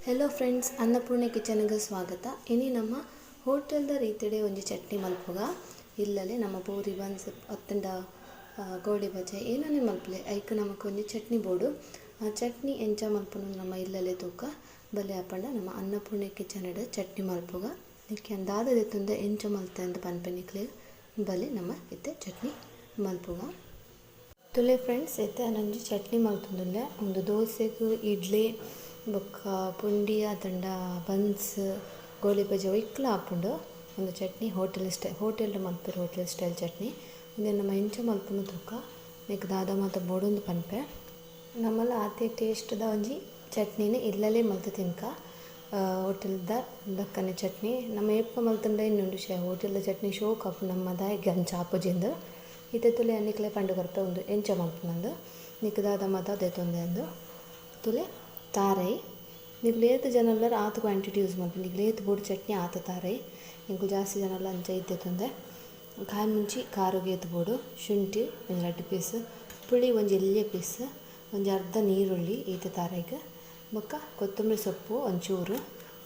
Hello friends, Annapurna ಕಿಚನ್ಗೆ ಸ್ವಾಗತ. ಇನಿ ನಮ್ಮ ಹೋಟೆಲ್ದ ರೀತಿಡೆ ಒಂಜಿ ಚಟ್ನಿ ಮಲ್ಪುಗ. ಇಲ್ಲಲೆ ನಮ್ಮ ಪೂರಿ ಬನ್ಸ್ ಅತ್ತಂಡ ಗೋಳಿ ಬಜೆ ಏನನೆ ಮಲ್ಪಲೆ ಐಕ್ ನಮಕ್ ಒಂಜಿ ಚಟ್ನಿ ಬೋಡು. ಆ ಚಟ್ನಿ ಎಂಚ ಮಲ್ಪುನು ನಮ್ಮ ಇಲ್ಲಲೆ ತೂಕ ಬಲೆ ಅಪಂಡ ನಮ್ಮ ಅನ್ನಪೂರ್ಣ ಕಿಚನ್ ಚಟ್ನಿ ಮಲ್ಪುಗ. ನಿಕ್ಕೆ ದಾದ ದೆತ್ತೊಂದು ಎಂಚ ಮಲ್ತೆ ಅಂದ್ ಪನ್ಪೆ ನಿಕ್ಲೆ ಬಲೆ ನಮ್ಮ ಇತ್ತೆ ಚಟ್ನಿ ಮಲ್ಪುಗ. ತುಲೆ ಫ್ರೆಂಡ್ಸ್, ಇತ್ತೆ ನಂಜಿ ಚಟ್ನಿ ಮಲ್ತೊಂದುಲ್ಲೆ. ಒಂದು ದೋಸೆಗ್ ಇಡ್ಲಿ ಬೊಕ್ಕ ಪುಂಡಿ ಅತಂಡ ಬನ್ಸ್ ಗೋಳಿ ಬಜೆ ಒಯ್ಕ್ಲ ಆಪುಂಡು. ಒಂದು ಚಟ್ನಿ ಹೋಟೆಲ್ ಸ್ಟೈಲ್, ಹೋಟೆಲ್ ಮಲ್ಪೆರ್ ಹೋಟೆಲ್ ಸ್ಟೈಲ್ ಚಟ್ನಿ. ಉಂದೆನ್ ನಮ ಎಂಚ ಮಲ್ಪುನು ತೂಕ. ನೆಕ್ ದಾದ ಮಾತ ಬೋಡೊಂದು ಪನ್ಪೆ. ನಮಲ ಆತೆ ಟೇಸ್ಟ್ ದ ಒಂಜಿ ಚಟ್ನಿನ್ ಇಲ್ಲಲೇ ಮಲ್ತ್ ತಿನ್ಕ. ಹೋಟೆಲ್ ದ ಲಕ್ಕನೆ ಚಟ್ನಿ ನಮ ಏಪ ಮಲ್ತುಂಡ ಇನ್ನುಂಡು ಶೇ ಹೋಟೆಲ್ ದ ಚಟ್ನಿ ಶೋಕ್ ಆಪುಂಡು ನಮ್ಮ ದಾಯೆಗ್ ಅಂಚ ಆಪುಜಿಂದ್. ಇತ್ತೆ ತುಲೆ ನಿಕ್ಲೆ ಪಂಡ್ ಕೊರ್ಪೆ ಉಂದು ಎಂಚ ಮಲ್ಪುನಂದ್. ನಿಕ್ ದಾದ ಮಾತ ದೆತೊಂದೆ ಅಂದ್. ತುಲೆ ತಾರೈ ನಿಕುಲು ಏತ್ ಜನ ಉಲ್ಲೆರ್ ಆತ್ ಕ್ವಾಂಟಿಟಿ ಯೂಸ್ ಮಲ್ಪುಲೆ. ನಿಕುಲು ಏತ್ ಬೋಡು ಚಟ್ನಿ ಆತ್ ತಾರೈ. ಎಂಕುಲು ಜಾಸ್ತಿ ಜನ ಉಲ್ಲ ಅಂಚ ಇತ್ತೆ ದೆತೊಂದೆ. ಕಾಯಿ ಮುಂಚಿ ಖಾರಗ್ ಏತ್ ಬೋಡು, ಶುಂಠಿ ಒಂಜಿ ರಡ್ಡ್ ಪೀಸ್, ಪುಳಿ ಒಂಜಿ ಎಲ್ಯ ಪೀಸ್, ಒಂಜಿ ಅರ್ಧ ನೀರುಳ್ಳಿ ಈತ್ ತಾರೈಗ್, ಬೊಕ್ಕ ಕೊತ್ತಂಬರಿ ಸೊಪ್ಪು ಒಂಚೂರು,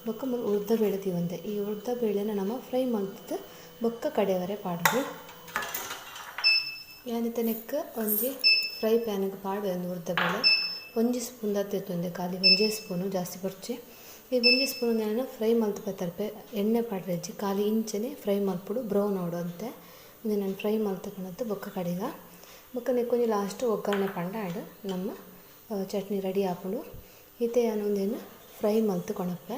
ಬೊಕ್ಕ ಮೂಲು ಉರ್ದ ಬೇಳೆ ದೀವೊಂದೆ. ಈ ಉರ್ದ ಬೇಳೆನ್ ನಮ ಫ್ರೈ ಮಲ್ತುದು ಬೊಕ್ಕ ಕಡೆವರೆ ಪಾಡೊಡು. ಯಾನ್ ಇತ್ತೆ ನೆಕ್ಕ್ ಒಂಜಿ ಫ್ರೈ ಪ್ಯಾನ್ ಗ್ ಪಾಡುವೆ ಒಂಜಿ ಉರ್ದ ಬೇಳೆ. ಒಂಜಿ ಸ್ಪೂನ್ ದಾತ್ ದೆತ್ತೊಂದೆ, ಖಾಲಿ ಒಂಜೇ ಸ್ಪೂನ್ ಜಾಸ್ತಿ ಬೊರ್ಚಿ. ಈ ಒಂಜಿ ಸ್ಪೂನ್ ಯಾನ್ ಫ್ರೈ ಮಲ್ತ್ ಪತ್ತರ್ಪೆ, ಎಣ್ಣೆ ಪಾಡ್ರೆಜ್ಜಿ, ಖಾಲಿ ಇಂಚನೆ ಫ್ರೈ ಮಲ್ಪೊಡು, ಬ್ರೌನ್ ಆವೊಡು ಒಂತೆ. ಉಂದೆನ್ ಯಾನ್ ಫ್ರೈ ಮಲ್ತ್ ಕೊನೊತು ಬೊಕ್ಕ ಕಡೆಗ. ಬೊಕ್ಕ ನೆಕ್ಕ್ ಒಂಜಿ ಲಾಸ್ಟ್ ಒಗ್ಗರಣೆ ಪಂಡ ಆಂಡ್ ನಮ್ಮ ಚಟ್ನಿ ರೆಡಿ ಆಪುಂಡು. ಇತ್ತೆ ಯಾನ್ ಉಂದೆನ್ ಫ್ರೈ ಮಲ್ತ್ ಕೊನೊಪೆ.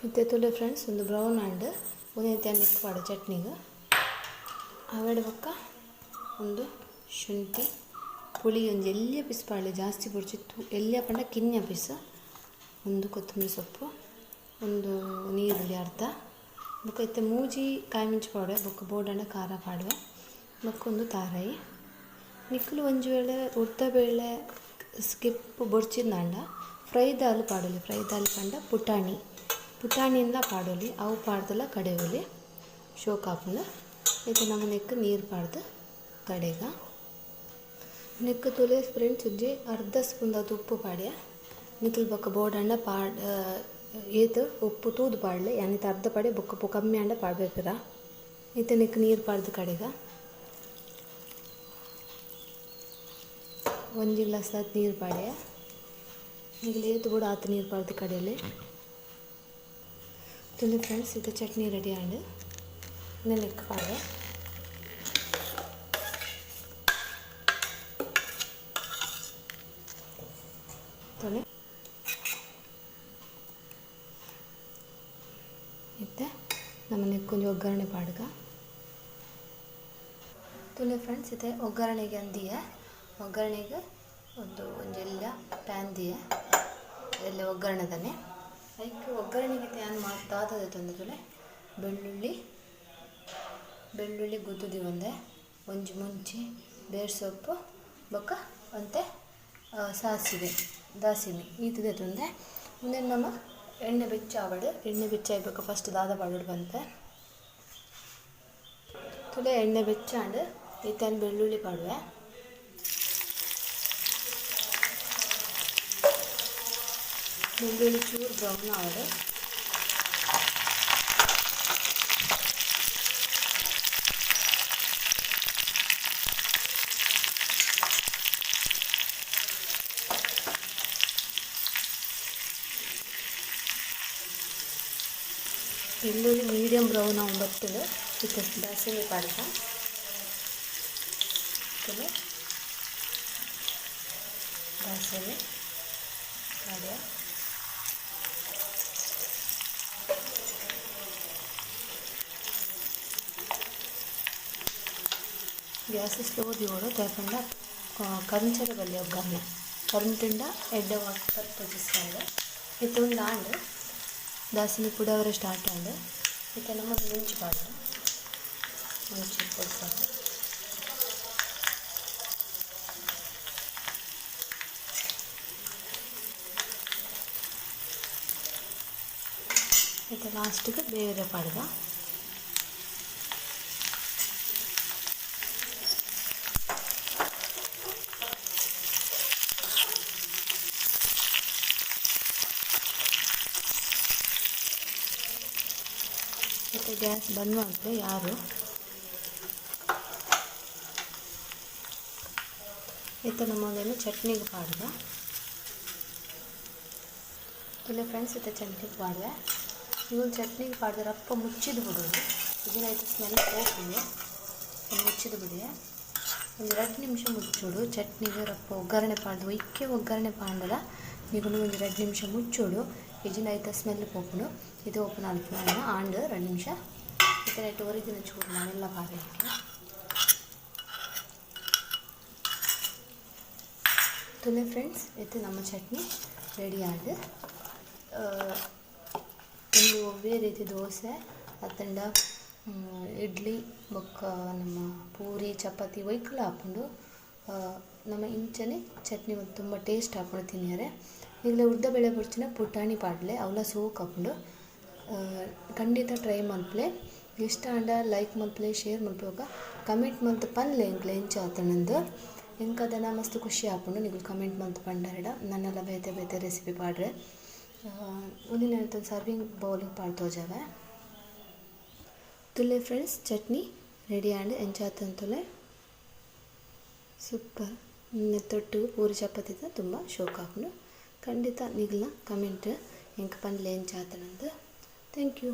ಇತ್ತೆ ತೂಲೆ ಫ್ರೆಂಡ್ಸ್, ಉಂದು ಬ್ರೌನ್ ಆಂಡ್. ಉಂದೆನ್ ಯಾನ್ ನೆಕ್ಕ್ ಪಾಡುವೆ ಚಟ್ನಿಗ್. ಅವೆಡ್ ಬೊಕ್ಕ ಉಂದು ಶುಂಠಿ ಪುಳಿ ಒಂಜಿ ಎಲ್ಯ ಪೀಸ್ ಪಾಡ್ಲೆ, ಜಾಸ್ತಿ ಬೊರ್ಚಿ, ಎಲ್ಯ ಪಂಡ ಕಿನ್ಯ ಪೀಸ್. ಉಂದು ಕೊತ್ತಂಬರಿ ಸೊಪ್ಪು, ಉಂದು ನೀರುಳ್ಳಿ ಅರ್ಧ, ಬೊಕ್ಕ ಇತ್ತೆ ಮೂಜಿ ಕಾಯಿ ಮಿಂಚು ಪಾಡುವೆ, ಬೊಕ್ಕ ಬೋಡಾಂಡ ಖಾರ ಪಾಡುವೆ, ಬೊಕ್ಕ ಉಂದು ತಾರಾಯಿ. ನಿಕುಲು ಒಂಜಿ ವೇಳೆ ಉರ್ದ ಬೇಳೆ ಸ್ಕಿಪ್ ಬೊರ್ಚಿಂದಾಂಡ ಫ್ರೈ ದಾಲ್ ಪಾಡೊಲಿ. ಫ್ರೈ ದಾಲ್ ಪಂಡ ಪುಟಾಣಿ, ಪುಟಾಣಿನ್ಲ ಪಾಡೊಲಿ, ಅವು ಪಾಡ್ದಲ ಕಡೆವೊಲಿ, ಶೋಕ್ ಆಪುಂಡು. ಇತ್ತೆ ನಮ ನೆಕ್ಕ್ ನೀರು ಪಾಡ್ದ್ ಕಡೆಗ. ನೆಕ್ಕ್ ತೂಲೆ ಫ್ರೆಂಡ್ಸ್, ಒಂಜಿ ಅರ್ಧ ಸ್ಪೂನ್ ದಾತ್ ಉಪ್ಪು ಪಾಡ್ಯ. ನಿಕುಲು ಬೊಕ್ಕ ಬೋಡಾಂಡ ಪಾಡ್ ಏತ್ ಉಪ್ಪು ತೂದು ಪಾಡ್ಲೆ. ಯಾನ್ ಇತ್ತೆ ಅರ್ಧ ಪಾಡ್ಯ, ಬೊಕ್ಕ ಕಮ್ಮಿ ಆಂಡ ಪಾಡ್ವೆ ಪಿರ. ಇತ್ತೆ ನೆಕ್ಕ್ ನೀರು ಪಾಡ್ದ್ ಕಡೆಗ. ಒಂಜಿ ಗ್ಲಾಸ್ ದಾತ್ ನೀರು ಪಾಡ್ಯ. ನಿಕುಲು ಏತ್ ಬೋಡು ಆತ್ ನೀರು ಪಾಡ್ದ್ ಕಡೆಲೆ. ತೂಲೆ ಫ್ರೆಂಡ್ಸ್, ಇತ್ತೆ ಚಟ್ನಿ ರೆಡಿ ಆಂಡ್. ಉಂದೆನ್ ನೆಕ್ಕ್ ಪಾಡ್ವೆ. ತೂಲೆ ಇತ್ತೆ ನಮ ನೆಕ್ಕ್ ಒಂಜಿ ಒಗ್ಗರಣೆ ಪಾಡ್ಗ. ತೂಲೆ ಫ್ರೆಂಡ್ಸ್, ಇತ್ತೆ ಒಗ್ಗರಣೆಗೆ ಅಂದಿಯೆ. ಒಗ್ಗರಣೆಗೆ ಒಂದು ಒಂಜಿ ಎಲ್ಯ ಪ್ಯಾನ್ ದಿಯೆ, ಎಲ್ಯ ಒಗ್ಗರಣೆದನೆ. ಐಕ್ ಒಗ್ಗರಣೆಗೆ ಇತ್ತೆ ಯಾನ್ ದಾದ ದೆತೊಂದೆ ತೂಲೆ, ಬೆಳ್ಳುಳ್ಳಿ, ಬೆಳ್ಳುಳ್ಳಿ ಗುದ್ದು ದೀವೊಂದೆ, ಒಂಜಿ ಮುಂಚಿ, ಬೇರ್ ಸೊಪ್ಪು, ಬೊಕ್ಕ ಒಂತೆ ಸಾಸಿವೆ, ದಾಸಿಮಿ ಈತ್ ದೆತೊಂದೆ. ಉಂದೆನ್ ನಮ ಎಣ್ಣೆ ಬೆಚ್ಚ ಆವಡ್. ಎಣ್ಣೆ ಬೆಚ್ಚ ಆಯಿ ಬೊಕ್ಕ ಫಸ್ಟ್ ದಾದ ಪಾಡೊಡು ಪನ್ಪೆ. ತೂಲೆ ಎಣ್ಣೆ ಬೆಚ್ಚ ಆಂಡ್. ಇತ್ತೆ ಯಾನ್ ಬೆಳ್ಳುಳ್ಳಿ ಪಾಡುವೆ. ಬೆಳ್ಳುಳ್ಳಿ ಚೂರು ಬ್ರೌನ್ ಆವಡ್. ಬೆಳ್ಳುಳ್ಳಿ ಮೀಡಿಯಂ ಬ್ರೌನ್ ಆವೊಂದು ಬತ್ತುಂಡು. ಇತ್ತೆ ದಾಸೆಮಿ ಪಾಡ್ಗ. ದಾಸೆಮಿ ಪಾಡ್ಯ. ಗ್ಯಾಸ್ ಸ್ಲೋ ದೀವೊಡು, ದಾಯೆ ಪಂಡ ಕರಿಂಚೆರೆ ಬಲ್ಲಿ ಒಗ್ಗರಣೆ, ಕರಿಂತುಂಡ ಎಡ್ಡೆ ಬರ್ಪುಜಿ ಸ್ಮೆಲ್. ಇತ್ತೆ ಉಂದು ಆಂಡ್, ದಾಸೆಮಿ ಪುಡವರೆ ಸ್ಟಾರ್ಟ್ ಆಂಡ್. ಇತ್ತೆ ನಮ ಮುಂಚಿ ಪಾಡುವ, ಮುಂಚಿ ಪೊಡಿ ಪಾಡುವ. ಇತ್ತೆ ಲಾಸ್ಟ್ ಗ್ ಬೇರೆ ಪಾಡುವ. ಗ್ಯಾಸ್ ಬಂದ್ ಮಲ್ಪುಲೆ ಯಾರು. ಇತ್ತೆ ನಮ ಉಂದೆನ್ ಚಟ್ನಿಗ್ ಪಾಡ್ಗ. ತೂಲೆ ಫ್ರೆಂಡ್ಸ್ ಇತ್ತೆ ಚಟ್ನಿಗ್ ಪಾಡುವೆ. ನಿಕುಲು ಚಟ್ನಿಗ್ ಪಾಡ್ದ್ ರಪ್ಪ ಮುಚ್ಚಿದ್ ಬುಡೊಡು. ಇಜ್ಜಿಂಡ ಐತ ಸ್ಮೆಲ್ ಪೋಪುಂಡು. ಮುಚ್ಚಿದ್ ಬುಡಿಯೆ. ಒಂಜಿ ರಡ್ಡ್ ನಿಮಿಷ ಮುಚ್ಚೊಡು. ಚಟ್ನಿಗ್ ರಪ್ಪ ಒಗ್ಗರಣೆ ಪಾಡ್ದ್ ಒಯ್ಕೆ ಒಗ್ಗರಣೆ ಪಾಂಡಲ ನಿಕುಲು ಒಂಜಿ ರಡ್ಡ್ ನಿಮಿಷ ಮುಚ್ಚೊಡು. ಇಜ್ಜಿಂಡ ಐತ ಸ್ಮೆಲ್ ಪೋಪುಂಡು. ಇತ್ತೆ ಓಪನ್ ಮಲ್ಪುನ ಆಂಡ್ ರಡ್ಡ್ ನಿಮಿಷ. ಇತ್ತೆ ಐಟ್ ಒರಿದಿನ ಚೂರ್ಣ ಅವೆಲ್ಲ ಪಾಡ್ರೆ. ತೂಲೆ ಫ್ರೆಂಡ್ಸ್ ಇತ್ತೆ ನಮ್ಮ ಚಟ್ನಿ ರೆಡಿ ಆಂಡ್. ಉಂದು ಒವ್ವೇ ರೀತಿ ದೋಸೆ ಅತ್ತಂಡ ಇಡ್ಲಿ ಬೊಕ್ಕ ನಮ್ಮ ಪೂರಿ ಚಪಾತಿ ಒಯ್ಕ್ಲ ಆಪುಂಡು. ನಮ ಇಂಚನೆ ಚಟ್ನಿ ತುಂಬ ಟೇಸ್ಟ್ ಆಪುಂಡು ತಿನಿಯರೆ. ನಿಕ್ಲೆ ಉದ್ದ ಬೇಳೆ ಬೊಡ್ಚಿಂಡ ಪುಟಾಣಿ ಪಾಡ್ಲೆ ಅವ್ಲ ಸೋಕು ಆಪುಂಡು. ಖಂಡಿತ ಟ್ರೈ ಮಲ್ಪುಲೆ. ಇಷ್ಟ ಆಂಡ ಲೈಕ್ ಮಲ್ಪುಲೆ, ಶೇರ್ ಮಲ್ಪುಲೆ ಬೊಕ್ಕ ಕಮೆಂಟ್ ಮಲ್ತ್ ಪನ್ಲೆ ಎಂಕ್ಲೆ ಎಂಚ ಆತುಂಡು ಎಂಕ್ ಅದನ ಮಸ್ತ್ ಖುಷಿ ಆಪುಂಡು ನಿಕುಲು ಕಮೆಂಟ್ ಮಲ್ತ್ ಪಂಡರ್ಡ ನನಲ ಬೇತೆ ಬೇತೆ ರೆಸಿಪಿ ಪಾಡ್ರೆ. ಉಂದೆನ್ ಸರ್ವಿಂಗ್ ಬೌಲ್ ಗ್ ಪಾಡ್ದ್ ತೋಜಾವೆ. ತೂಲೆ ಫ್ರೆಂಡ್ಸ್ ಚಟ್ನಿ ರೆಡಿ ಆಂಡ್ ಎಂಚ ಆತುಂಡು ತೂಲೆ. ಸೂಪರ್. ನೆತ್ತೊಟ್ಟುಗು ಪೂರಿ ಚಪಾತಿದ ತುಂಬ ಶೋಕು ಆಪುಂಡು. ಖಂಡಿತ ನಿಕಲ್ನ ಕಮೆಂಟ್ ಎಂಕ್ ಪನ್ಲೆ ಎಂಚ ಆತುಂಡು. Thank you.